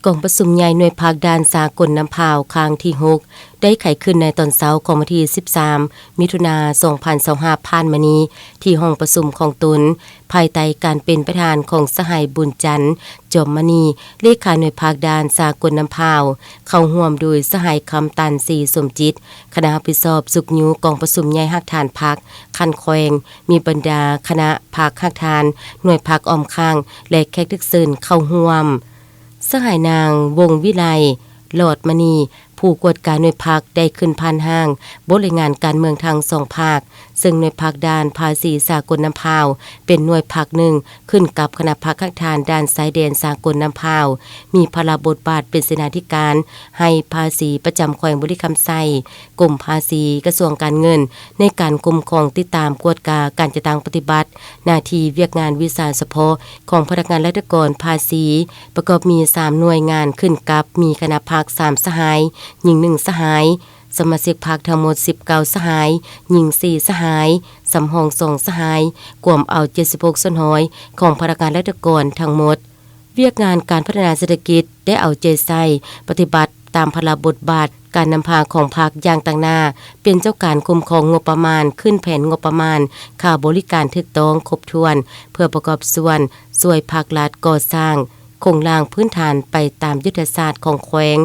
ກອງປະຊຸມໃຫຍ່ໜ່ວຍພັກດ່ານສາກົນນ້ຳພາວຄັ້ງທີຫົກ ໄດ້ໄຂຂຶ້ນໃນຕອນເຊົ້າຂອງວັນທີສິບສາມ ມິຖຸນາ ສອງພັນຊາວຫ້າ ຜ່ານມານີ້ ທີ່ຫ້ອງປະຊຸມຂອງຕົນ ພາຍໃຕ້ການເປັນປະທານຂອງສະຫາຍ ບຸນຈັນ ຈອມມະນີ ເລຂາໜ່ວຍພັກດ່ານສາກົນນ້ຳພາວ, ເຂົ້າຮ່ວມໂດຍສະຫາຍ ຄຳຕັນ ສີສົມຈິດ ຄະນະຮັບຜິດຊອບຊຸກຍູ້ກອງປະຊຸມໃຫຍ່ຮາກຖານພັກຂັ້ນແຂວງ, ມີບັນດາຄະນະພັກຮາກຖານ, ໜ່ວຍພັກອ້ອມຂ້າງ ແລະ ແຂກຖືກເຊີນເຂົ້າຮ່ວມ. ສະຫາຍນາງ ວົງວິໄລ ຫຼອດມະນີ ຜູ້ກວດກາໜ່ວຍພັກ ໄດ້ຂຶ້ນຜ່ານຮ່າງບົດລາຍງານການເມືອງທັງສອງພາກ, ເຊິ່ງໜ່ວຍພັກດ່ານພາສີສາກົນນ້ຳພາວ ເປັນໜ່ວຍພັກໜຶ່ງ ຂຶ້ນກັບຄະນະພັກຮາກຖານດ່ານຊາຍແດນສາກົນນ້ຳພາວ, ມີພາລະບົດບາດເປັນເສນາທິການໃຫ້ພາສີປະຈຳແຂວງບໍລິຄຳໄຊ, ກົມພາສີ, ກະຊວງການເງິນ ໃນການຄຸ້ມຄອງ, ຕິດຕາມ, ກວດກາການຈັດຕັ້ງປະຕິບັດໜ້າທີ່ວຽກງານວິຊາສະເພາະຂອງພະນັກງານລັດຖະກອນພາສີ, ປະກອບມີສາມໜ່ວຍງານຂຶ້ນກັບ, ມີຄະນະພັກສາມສະຫາຍ, ຍິງໜຶ່ງສະຫາຍ, ສະມາຊິກພັກທັງໝົດສິບເກົ້າສະຫາຍ, ຍິງສີ່ສະຫາຍ, ສຳຮອງສອງສະຫາຍ, ກວມເອົາເຈັດສິບຫົກສ່ວນຮ້ອຍຂອງພະນັກງານລັດຖະກອນທັງໝົດ. ວຽກງານການພັດທະນາເສດຖະກິດໄດ້ເອົາໃຈໃສ່ປະຕິບັດຕາມພາລະບົດບາດການນຳພາຂອງພັກຢ່າງຕັ້ງໜ້າ, ເປັນເຈົ້າການຄຸ້ມຄອງງົບປະມານ, ຂຶ້ນແຜນງົບປະມານ, ຄ່າບໍລິການຖືກຕ້ອງຄົບຖ້ວນ ເພື່ອປະກອບສ່ວນຊ່ວຍພາກລັດກໍ່ສ້າງໂຄງລ່າງພື້ນຖານໄປຕາມຍຸດທະສາດຂອງແຂວງ,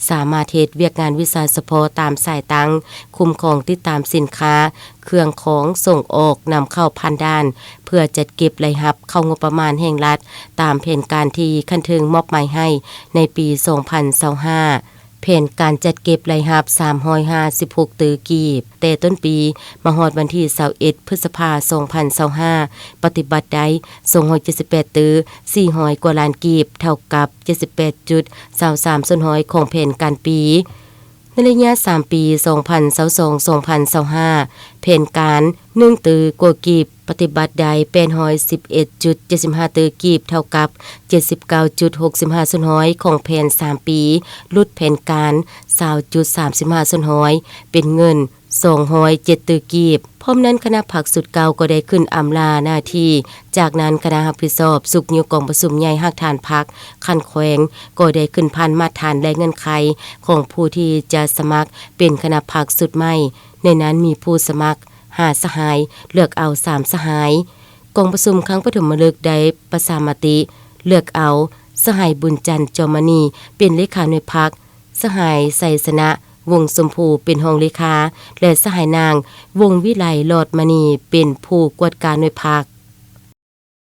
ສາມາດເຮັດວຽກງານວິຊາສະເພາະຕາມສາຍຕັ້ງ, ຄຸ້ມຄອງຕິດຕາມສິນຄ້າ, ເຄື່ອງຂອງສົ່ງອອກນຳເຂົ້າຜ່ານດ່ານ ເພື່ອຈັດເກັບລາຍຮັບເຂົ້າງົບປະມານແຫ່ງລັດ ຕາມແຜນການທີ່ຂັ້ນເທິງມອບໝາຍໃຫ້ໃນປີສອງພັນຊາວຫ້າ. ແຜນການຈັດເກັບລາຍຮັບສາມຮ້ອຍຫ້າສິບຫົກຕື້ກີບ ແຕ່ຕົ້ນປີມາຮອດວັນທີຊາວເອັດ ພຶດສະພາ ສອງພັນຊາວຫ້າ ປະຕິບັດໄດ້ສອງຮ້ອຍເຈັດສິບແປດຕື້ສີ່ຮ້ອຍກວ່າລ້ານກີບ ເທົ່າກັບເຈັດສິບແປດຈຸດຊາວສາມສ່ວນຮ້ອຍຂອງແຜນການປີ. ໃນໄລຍະສາມປີ ສອງພັນຊາວສອງ ສອງພັນຊາວຫ້າ ແຜນການໜຶ່ງຕື້ກວ່າກີບ ປະຕິບັດໄດ້ແປດຮ້ອຍສິບເອັດຈຸດເຈັດສິບຫ້າຕື້ກີບ ເທົ່າກັບເຈັດສິບເກົ້າຈຸດຫົກສິບຫ້າສ່ວນຮ້ອຍຂອງແຜນສາມປີ, ຫຼຸດແຜນການຊາວຈຸດສາມສິບຫ້າສ່ວນຮ້ອຍ ເປັນເງິນສອງຮ້ອຍເຈັດຕື້ກີບ. ພ້ອມນັ້ນຄະນະພັກຊຸດເກົ່າກໍໄດ້ຂຶ້ນອຳລາໜ້າທີ່. ຈາກນັ້ນຄະນະຮັບຜິດຊອບຊຸກຍູ້ກອງປະຊຸມໃຫຍ່ຮາກຖານພັກຂັ້ນແຂວງ ກໍໄດ້ຂຶ້ນຜ່ານມາດຖານ ແລະ ເງື່ອນໄຂຂອງຜູ້ທີ່ຈະສະໝັກເປັນຄະນະພັກຊຸດໃໝ່. ໃນນັ້ນມີຜູ້ສະໝັກຫ້າສະຫາຍ, ເລືອກເອົາສາມສະຫາຍ. ກອງປະຊຸມຄັ້ງປະຖົມມະລຶກໄດ້ປະຊາມະຕິເລືອກເອົາສະຫາຍ ບຸນຈັນ ຈອມມະນີ ເປັນເລຂາໜ່ວຍພັກ, ສະຫາຍ ໄຊຊະນະ ວົງຊົມພູ ເປັນຮອງເລຂາ ແລະ ສະຫາຍນາງ ວົງວິໄລ ຫຼອດມະນີ ເປັນຜູ້ກວດກາໜ່ວຍພັກ.